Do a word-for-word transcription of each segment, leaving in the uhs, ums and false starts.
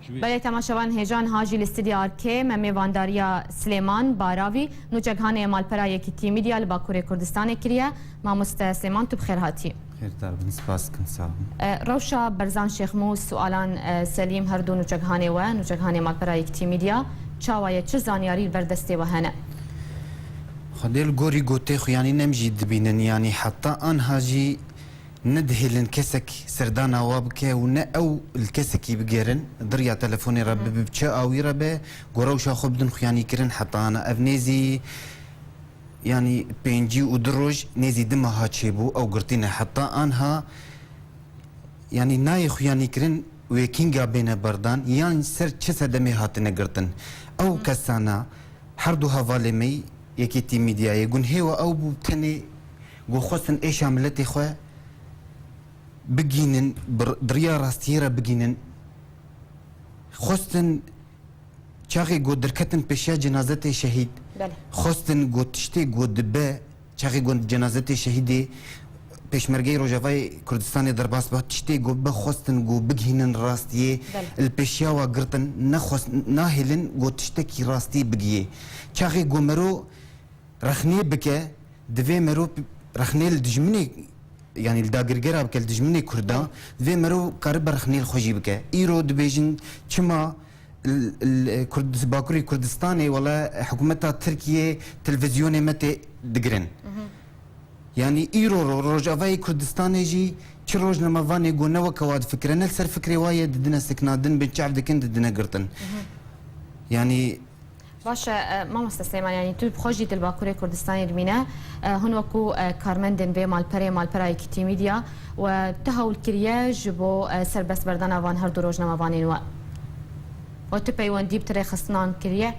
Belê, temaşevan hêjan, ha jî li Stûdya Arkê me mêvandariya Silêman Baravî, nûçeghanê Malpera Yekîtî Media li Bakurê Kurdistanê kiriye. Mamoste Silêman, tu bi xêr hatî. Xêr te bin, spas dikim, sağ ol. E, rewşa Berzan Şêxmûs û Alan, e, Selîm, her du nûçeghanê we, nûçeghanê Malpera Yekîtî Media, çawa ye, çi zanyarî li ber destê we hene? Xwedê li gorî gotê xwe, yanî nem jî dibînin, yanî heta anha jî ne dihêlin kesek serdana wa bike û ne ew li kesekî bigerin, di riya telefonê re bibe, bi çi awî re be, ku rewşa xwe bidin xuyanîkirin heta ana. Ev nêzî, yanî pêncî û du roj, nêzî du meha çêbû, ew girtî ne. Heta anha, yanî nayê xuyanîkirin wê kînga bêne berdan, yan ser çi sedemê hatine girtin. Ew kesana, her du hevalê me yî Yekîtî Medyayê, gunhê we ew bû, tenê ku xwestin êşa miletê xwe bigînin, bi r-, di riya rastiyê re bigînin. Xwestin çaxê ku derketin pêşiya cenazetê şehîd, Belê. xwestin ku tiştê ku dibe, çaxê ku cenazetê şehîdê Pêşmergeyê Rojavayê Kurdistanê derbas be, tiştê ku bibe xwestin ku bigihînin rastiyê, Belê. li pêşiya wa girtin, nexwest-, nahêlin ku tiştekî rastî bigiyê. Çaxê ku mero rexnê bike, divê mero p-, rexnê li dijminê, yanî li dagirgera bike, li dijminê Kurda, divê mero karibe rexnê li xwe jî bike. Îro dibêjin, çima l-, l-, Kurd-, Bakurê Kurdistanê, wela hikûmeta Tirkiyê televîzyonê me tê digirin. Yanî îro ro-, Rojavayê Kurdistanê jî çi rojnamevanê ku ne weke wa difikire, ne li ser fikrê wa ye, didine seknandin, binçav dikin, didine girtin. Yanî Baş e, e, mamoste Silêman, yanî tu bi xwe jî di li Bakurê Kurdistanê dimîne, e, hûn wekû, e, karmendên vê malperê, malpera Yekîtî Media, we tu hewl kiriye ji bo, e, serbestberdana van her du rojnamevanên we? We tu peywendî bi tu rêxistinan kiriye?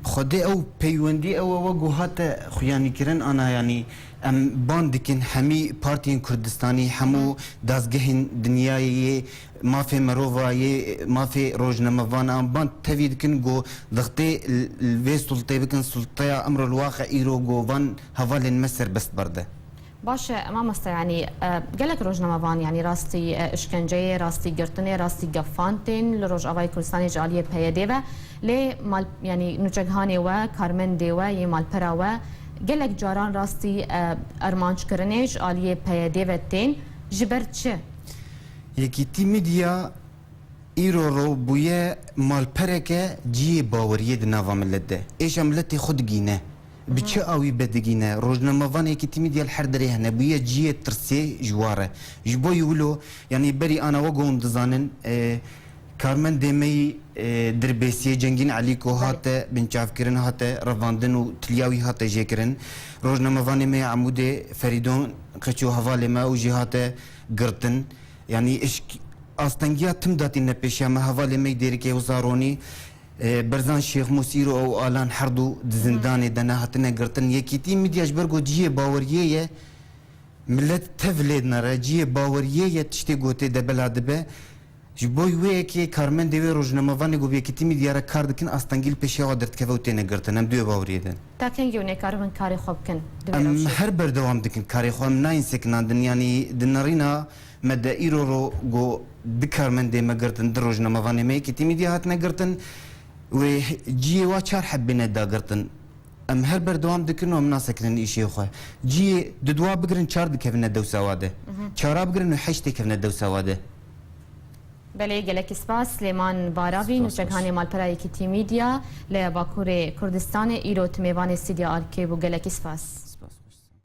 Xwedê ew peywendî ew e, we ku hate xuyanîkirin, ana, yanî em ban dikin hemî partiyên Kurdistanî, hemû dazgehên dinyayê yê mafê mirova, yê mafê rojnamevan, em ban tevî dikin ku dixtê li, li vê sultê bikin sulteya emro li waxe îro ku van hevalên me serbest berde. Baş e, mamoste, yanî, e, gelek rojnamevan, yanî rastî, e, işkenceyê, rastî girtinê, rastî gefan tên li Rojavayê Kurdistanê ji aliyê P Y D ve. Lê mal-, yanî nûçeghanê we, karmendê we, yê malpera we gelek caran rastî, e, armanckirinê ji aliyê P Y D ve tên. Ji ber çi? Yekîtî Media îro ro bûye malpereke cihê baweriyê di nava milet de. Êşa miletê xwe digîne. Bi çi awî be digîne? Rojnamevanê Yekîtî Media li her derê hene. Bûye cihê tirsê ji wa re. Ji bo wilo, yanî berî ana we ku hûn dizanin, e, karmendê me yî, e, Dirbêsiyê Cengîn Elî ku hate binçavkirin, hate revandin û tiliya wî hate jêkirin. Rojnamevanê me yê Emûdê Ferîdon Qeç û hevalê me ew jî hate girtin. Yanî işk-, astengiya tim datîne pêşiya me, hevalê me yî Dêrikê Wisa Ronî, e, Berzan Şêxmûs, îro ew Alan her du di zindanê de ne, hatine girtin. Yekîtî Media ji ber ku cihê baweriyê ye, milet tev lê dinere, cihê baweriyê ye, tiştê ku tê de bela dibe. Ji bo wê yekê karmendê wê, rojnamevanê ku bi Yekîtî Media re kar dikin, astengî li pêşiya wa derdikeve û têne girtin. Em di wê baweriyê de ne. Ta kengî hûn ê karibin karê xwe bikin di vê Em rewşê? her berdewam dikin karê xwe, em nayên sekinandin. Yanî di nerîna me de îro ro ku du karmendê me girtin, du rojnamevanê me Yekîtî Media hatine girtin, wê cihê wa çar heb bêne dagirtin. Em her berdewam dikin û em nasekinin îşê xwe. Cihê di dua bigirin, çar dikevine dewsa wa de. Çara bigirin û heşt têkevine dewsa wa de. Belê, gelekî spas. Silêman Baravî, Spas, nûçeghanê spas. Malpera Yekîtî Media li Bakurê Kurdistanê, îro tu mêvanê Stûdya Arkê bû. Gelekî spas.